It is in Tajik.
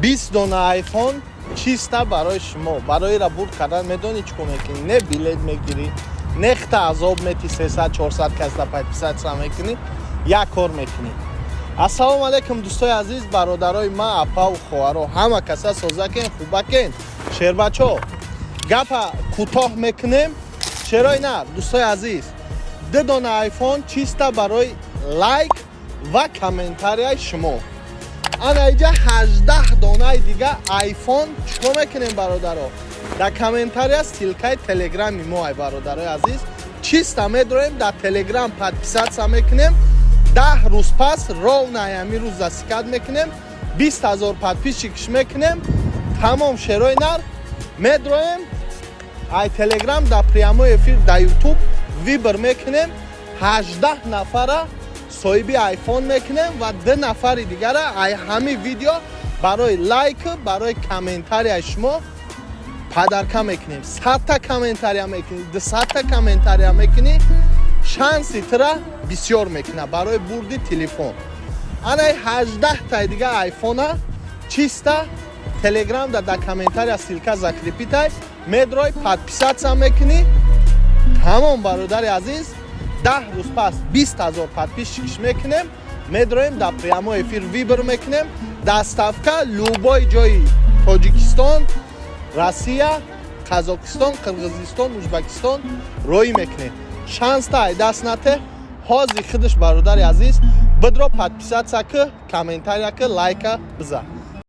20 дона айфон чиста барои шумо. Барои ра бурд кардан медонӣ чӣ кор мекунӣ? Не билет мегирӣ, не хта азоб мети, 300, 400 касда подписаться мекунӣ, як кор мекунӣ. Ассалому алайкум, дӯстои азиз, бародарои ма, апаву хоҳаро, ҳама каса созакен, хубакен, шербачо. Гапа кӯтоҳ мекунем, шерои нар. Дӯстои азиз, ду дона айфон чиста барои лайк ва комментарияи шумо. Ана иҷа 18 донаи дига айфон. Чикор мекунем, бародаро? Дар комментария ссылкаи телеграми мо ай, бародарои азиз. Чиста медроем, дар телеграм подписаться мекунем. 10 рӯз пас, ровно ҳамин рӯз засекать мекунем, 20 000 подписчикш мекунем. Тамом, шерои нар, медроем ай телеграм дар прямой эфир дар ютуб выбор мекунем, 18 нафара соҳиби айфон мекунем ва ду нафари дигара ай ҳамин видео барои лайк, барои комментарияи шумо подарка мекунем. 100-та комментария мекунӣ, 200-та комментария мекунӣ, шанси тура бисёр мекунад барои бурди телефон. Анаи 18-таи дига айфона чиста телеграм да комментария ссылка закрепить ай, медрой, подписаться мекунӣ. Тамом, бародари азиз, 10 рӯз пас 20 000 подписчикш мекунем, медроем, дар прямой эфир выбор мекунем. Доставка любой ҷои Тоҷикистон, Россия, Қазоқистон, Қирғизистон, Узбекистон роӣ мекунем. Шанста ай даст нате. Ҳозир худаш, бародари азиз, бидро, подписаться ки, комментария ки, лайка биза.